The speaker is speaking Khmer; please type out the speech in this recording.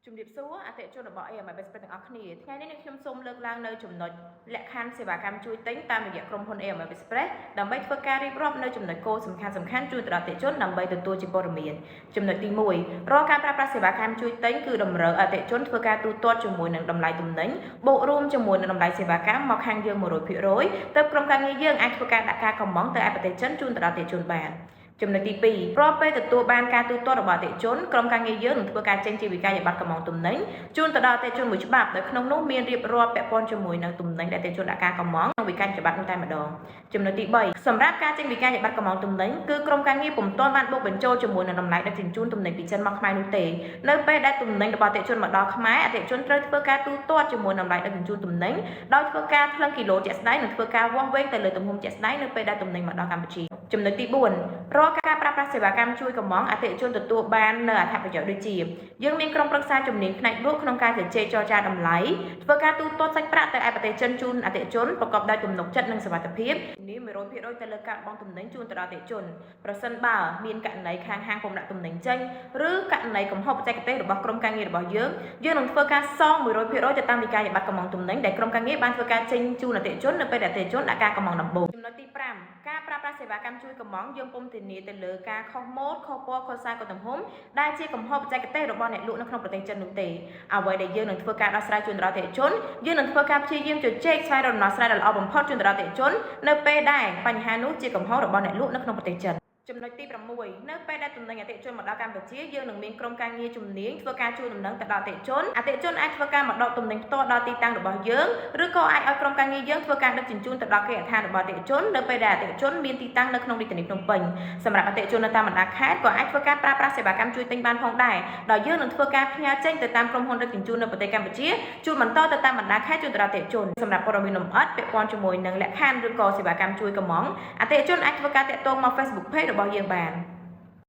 ជំរាបសួរអតិថិជនរបស់ AMS Express ទាំងអស់គ្នាថ្ងៃនេះនាងខ្ញុំសូមលើកឡើងនៅចំណុចលក្ខខណ្ឌសេវាកម្មជួយទិញតាមរយៈក្រុមហ៊ុន AMS Express ដើម្បីធ្វើការរៀបរាប់នៅចំណុចគោលសំខាន់សំខាន់ជូនទៅដល់អតិថិជនដើម្បីទទួលជាព័ត៌មានចំណុចទី1រាល់ការប្រើប្រាស់សេវាកម្មជួយទិញគឺតម្រូវឲ្យអតិថិជនធ្វើការទូទាត់ជាមួយនឹងតម្លៃទំនិញបូករួមជាមួយនឹងតម្លៃសេវាកម្មមកខាងយើង100%ទើបក្រុមការងារយើងអាចធ្វើការដាក់ការកម្ម៉ង់ទៅឯប្រទេសចិនជូនទៅដល់អតិថិជនបានចំណុចទី2រាល់ពេលទទួលបានការទូទាត់របស់អតិថិជនក្រុមការងារយើងនឹងធ្វើការចេញជាវិក័យប័ត្រកម្ម៉ង់ទំនិញជូនទៅដល់អតិថិជនមួយច្បាប់ដោយក្នុងនោះមានរៀបរាប់ពាក់ព័ន្ធជាមួយនឹងទំនិញដែលអតិថិជនដាក់ការកម្ម៉ង់ក្នុងវិក័យប័ត្រនោះតែម្ដងចំណុចទី3សម្រាប់ការចេញវិក័យប័ត្រកម្ម៉ង់ទំនិញគឺក្រុមការងារពុំទាន់បានបូកបញ្ចូលជាមួយនឹងតម្លៃដឹកជញ្ជូនទំនិញពីចិនមកខ្មែរនោះទេនៅពេលដែលទំនិញរបស់អតិថិជនមកដល់ខ្មែរអតិថិជនត្រូវធ្វើការទូទាត់ជាមួយនឹងតម្លៃដឹកជញ្ជូនទំនិញដោយធ្វើការថ្លឹងគីឡូជាក់ស្ដែងនិងធ្វើការវាស់វែងទៅលើទំហំជាក់ស្ដែងនៅពេលដែលទំនិញមកដល់កម្ពុជាចំណុចទី4រាល់ការប្រើប្រាស់សេវាកម្មជួយកម្ម៉ង់អតិថិជនទទួលបាននូវអត្ថប្រយោជន៍ដូចជាយើងមានក្រុមប្រឹក្សាជំនាញផ្នែកលក់ក្នុងការជជែកចរចាតម្លៃធ្វើការទូទាត់សាច់ប្រាក់ទៅឯប្រទេសចិនជូនអតិថិជនប្រកបដោយទំនុកចិត្តនិងសុវត្ថិភាពនេះ100%ទៅលើការបង់ទំនិញជូនទៅដល់អតិថិជនប្រសិនបើមានករណីខាងហាងពុំដាក់ទំនិញចេញឬករណីកំហុសបច្ចេកទេសរបស់ក្រុមការងាររបស់យើងយើងនឹងធ្វើការសង100%ទៅតាមវិក័យប័ត្រកម្ម៉ង់ទំនិញដែលក្រុមការងារបានធ្វើការចេញជូនអតិថិជននៅពេលដែលអតិថិជនដាក់ការកម្ម៉ង់ដំបូងចំណុចទី5ការប្រើប្រាស់សេវាកម្មជួយកម្ម៉ង់យើងពុំធានាទៅលើការខុសម៉ូដខុសពណ៌ខុសសាយខុសទំហំដែលជាកំហុសបច្ចេកទេសរបស់អ្នកលក់នៅក្នុងប្រទេសចិននោះទេអ្វីដែលយើងនឹងធ្វើការដោះស្រាយជូនដល់អតិថិជនយើងនឹងធ្វើការព្យាយាមជជែកស្វែងរកដំណោះស្រាយដ៏ល្អបំផុតជូនដល់អតិថិជននៅពេលដែលបញ្ហានោះជាកំហុសរបស់អ្នកលក់នៅក្នុងប្រទេសចិនចំណុចទី6នៅពេលដែលទំនិញអតិថិជនមកដល់កម្ពុជាយើងនឹងមានក្រុមការងារជំនាញធ្វើការជួយដំណឹងទៅដល់អតិថិជនអតិថិជនអាចធ្វើការមកដកទំនិញផ្ទាល់ដល់ទីតាំងរបស់យើងឬក៏អាចឲ្យក្រុមការងារយើងធ្វើការដឹកជញ្ជូនទៅដល់គេហដ្ឋានរបស់អតិថិជននៅពេលដែលអតិថិជនមានទីតាំងនៅក្នុងរាជធានីភ្នំពេញសម្រាប់អតិថិជននៅតាមបណ្ដាខេត្តក៏អាចធ្វើការប្រើប្រាស់សេវាកម្មជួយទិញបានផងដែរដោយយើងនឹងធ្វើការផ្ញើចេញទៅតាមក្រុមហ៊ុនដឹកជញ្ជូននៅប្រទេសកម្ពុជាជូនបន្តទៅតាមបណ្ដាខេត្តជូនទៅដល់អតិថិជនសម្រាប់ព័ត៌មានលម្អិតពាក់ព័ន្ធជាមួយនឹងលក្ខខណ្ឌឬក៏សេវាកម្មជួយកម្ម៉ង់អតិថិជនអាចធ្វើការតាក់ទងមក Facebook Page របស់យើងបាន។